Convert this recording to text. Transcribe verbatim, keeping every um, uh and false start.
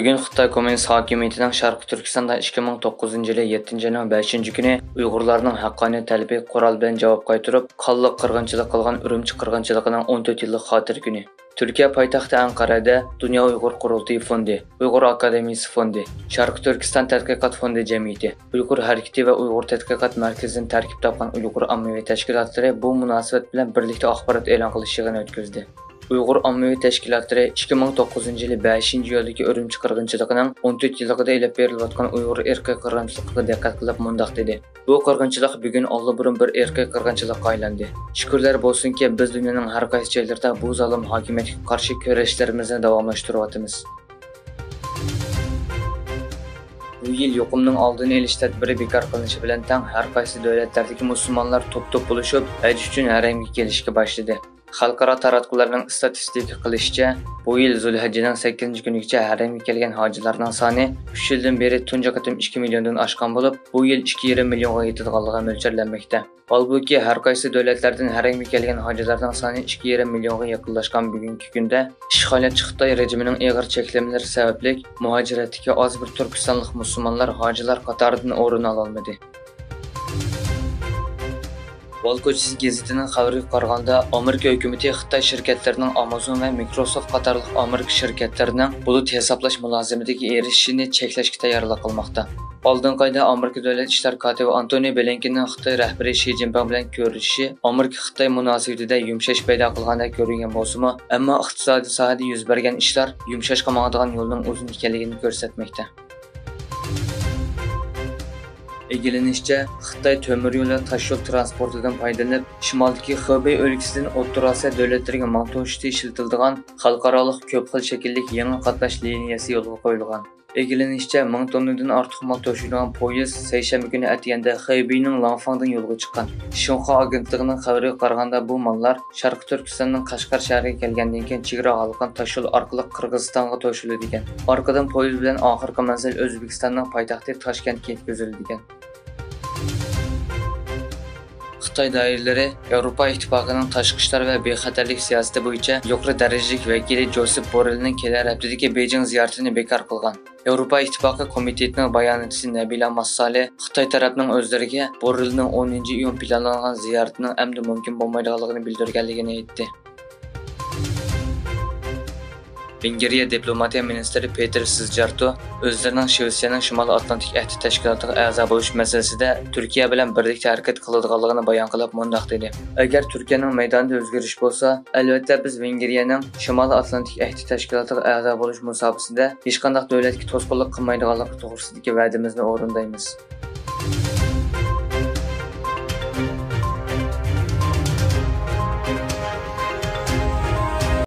بۈگۈن خىتاي كوممۇنىست ھاكىمىيىتىنىڭ شەرقىي تۈركىستاندا ئىككى مىڭ توققۇزىنچى يىلى يەتتىنچى ئاينىڭ بەشىنچى كۈنى ئۇيغۇرلارنىڭ ھەققانىيەت تەلىپىگە قورال بىلەن جاۋاب قايتۇرۇپ، قانلىق قىرغىنچىلىق قىلغان ئۈرۈمچى قىرغىنچىلىقىنىڭ ئون تۆت يىللىق خاتىرە كۈنى. تۈركىيە پايتەختى ئەنقەرەدە دۇنيا ئۇيغۇر قۇرۇلتىيى فوندى، ئۇيغۇر ئاكادېمىيىسى فوندى، شەرقىي تۈركىستان تەتقىقات فوندى جەمئىيىتى، ئۇيغۇر ھەرىكىتى ۋە ئۇيغۇر تەتقىقات مەركىزىدىن تەركىب تاپقان ئۇيغۇر ئاممىۋى تەشكىلاتلىرى بۇ مۇناسىۋەت بىلەن بىرلىكتە ئاخبارات ئېلان قىلىش يىغىنى ئۆتكۈزدى. ئۇيغۇر ئاممىۋى تەشكىلاتلىرى ئىككى مىڭ توققۇزىنچى يىلى بەشىنچى ئىيۇلدىكى ئۈرۈمچى قىرغىنچىلىقىنىڭ ئون تۆت يىللىقىدا ئېلىپ بېرىلىۋاتقان ئۇيغۇر ئىرقىي قىرغىنچىلىقىغا دىققەت قىلىپ مۇنداق دېدى: بۇ قىرغىنچىلىق بۈگۈن ئاللىبۇرۇن بىر ئىرقىي قىرغىنچىلىققا ئايلاندى. شۈكۈرلەر بولسۇنكى، بىز دۇنيانىڭ ھەر قايسى جايلىرىدا بۇ زالىم ھاكىمىيەتكە قارشى كۈرەشلىرىمىزنى داۋاملاشتۇرۇۋاتىمىز. بۇ يىل يۇقۇمنىڭ ئالدىنى ئېلىش تەدبىرى بىكار قىلىنىشى بىلەن تەڭ، ھەر قايسى دۆلەتلەردىكى مۇسۇلمانلار توپ-توپ بولۇشۇپ، ھەج ئۈچۈن ھەرەمگە كېلىشكە باشلىدى. خەلقئارا تاراتقۇلارنىڭ ئىستاتىستىكا قىلىشىچە، بۇ يىل زۇلھەججىنىڭ سەككىزىنچى كۈنىگىچە ھەرەمگە كەلگەن ھاجىلارنىڭ سانى ئۈچ يىلدىن بېرى تۇنجى قېتىم ئىككى مىليوندىن ئاشقان بولۇپ، بۇ يىل ئىككى يېرىم مىليونغا يېتىدىغانلىقى مۆلچەرلەنمەكتە. ھالبۇكى، ھەر قايسى دۆلەتلەردىن ھەرەمگە كەلگەن ھاجىلارنىڭ سانى ئىككى يېرىم مىليونغا يېقىنلاشقان بۈگۈنكى كۈندە، ئىشغالىيەتچى خىتاي رېجىمىنىڭ ئېغىر چەكلىمىلىرى سەۋەبلىك، مۇھاجىرەتتىكى ئاز بىر تۈركىستانلىق مۇسۇلمانلار ھاجىلار قاتارىدىن ئورۇن ئالالمىدى. ۋال كوچىسى گېزىتىنىڭ خەۋىرىگە قارىغاندا، ئامېرىكا ھۆكۈمىتى خىتاي شىركەتلىرىنىڭ ئامازون ۋە مىكروسوفت قاتارلىق ئامېرىكا شىركەتلىرىنىڭ بۇلۇت ھېسابلاش مۇلازىمىتىگە ئېرىشىشىنى چەكلەشكە تەييارلىق قىلماقتا. ئالدىنقى ئايدا ئامېرىكا دۆلەت ئىشلار كاتىپى ئانتونى بلىنكېننىڭ خىتاي رەھبىرى شى جىنپىڭ بىلەن كۆرۈشۈشى ئامېرىكا-خىتاي مۇناسىۋىتىدە يۇمشاش پەيدا قىلغاندەك كۆرۈنگەن بولسىمۇ، ئەمما ئىقتىسادىي ساھەدە يۈز بەرگەن ئىشلار يۇمشاشقا ماڭىدىغان يولنىڭ ئۇزۇن ئىكەنلىكىنى كۆرسەتمەكتە. ئىگىلىنىشىچە، خىتاي تۆمۈر يول ۋە تاش يول تىرانسپورتىدىن پايدىلىنىپ، شىمالدىكى خېبېي ئۆلكىسىدىن ئوتتۇرا ئاسىيا دۆلەتلىرىگە مال توشۇشتا ئىشلىتىلىدىغان خەلقئارالىق كۆپ خىل شەكىللىك يېڭى قاتناش لىنىيەسى يولغا قويۇلغان. ئىگىلىنىشىچە، مىڭ توننىدىن ئارتۇق مال توشۇيدىغان پويىز سەيشەنبە كۈنى ئەتىگەندە خېبېينىڭ لانفاڭدىن يولغا چىققان. شىنخۇا ئاگېنتلىقىنىڭ خەۋىرىگە قارىغاندا، بۇ ماللار شەرقىي تۈركىستاننىڭ قەشقەر شەھىرىگە كەلگەندىن كېيىن، چېگرا ھالقىن تاش يول ئارقىلىق قىرغىزىستانغا توشۇلىدىكەن. ئارقىدىن پويىز بىلەن ئاخىرقى مەنزىل ئۆزبېكىستاننىڭ پايتەختى تاشكەنتكە يەتكۈزۈلىدىكەن. خىتاي دائىرىلىرى ياۋروپا ئىتتىپاقىنىڭ تاشقى ئىشلار ۋە بىخەتەرلىك سىياسىتى بويىچە يۇقىرى دەرىجىلىك ۋەكىلى جوسېپ بوررېلنىڭ كېلەر ھەپتىدىكى بېيجىڭ زىيارىتىنى بىكار قىلغان. ياۋروپا ئىتتىپاقى كومىتېتىنىڭ باياناتچىسى نەبىلا ماسسالى خىتاي تەرەپنىڭ ئۆزلىرىگە بوررېلنىڭ ئونىنچى ئىيۇن پىلانلانغان زىيارىتىنىڭ ئەمدى مۇمكىن بولمايدىغانلىقىنى بىلدۈرگەنلىكىنى ئېيتتى. ۋېنگىرىيە دىپلوماتىيە مىنىستىرى پېتېر سىزجارتو ئۆزلىرىنىڭ شىۋېتسىيەنىڭ شىمالىي ئاتلانتىك ئەھدى تەشكىلاتىغا ئەزا بولۇش مەسىلىسىدە تۈركىيە بىلەن بىرلىكتە ھەرىكەت قىلىدىغانلىقىنى بايان قىلىپ مۇنداق دېدى: ئەگەر تۈركىيەنىڭ مەيدانىدا ئۆزگىرىش بولسا، ئەلۋەتتە بىز ۋېنگىرىيەنىڭ شىمالىي ئاتلانتىك ئەھدى تەشكىلاتىغا ئەزا بولۇش مۇساپىسىدە ھېچقانداق دۆلەتكە توسقۇنلۇق قىلمايدىغانلىقى توغرىسىدىكى ۋەدىمىزنى ئورۇندايمىز.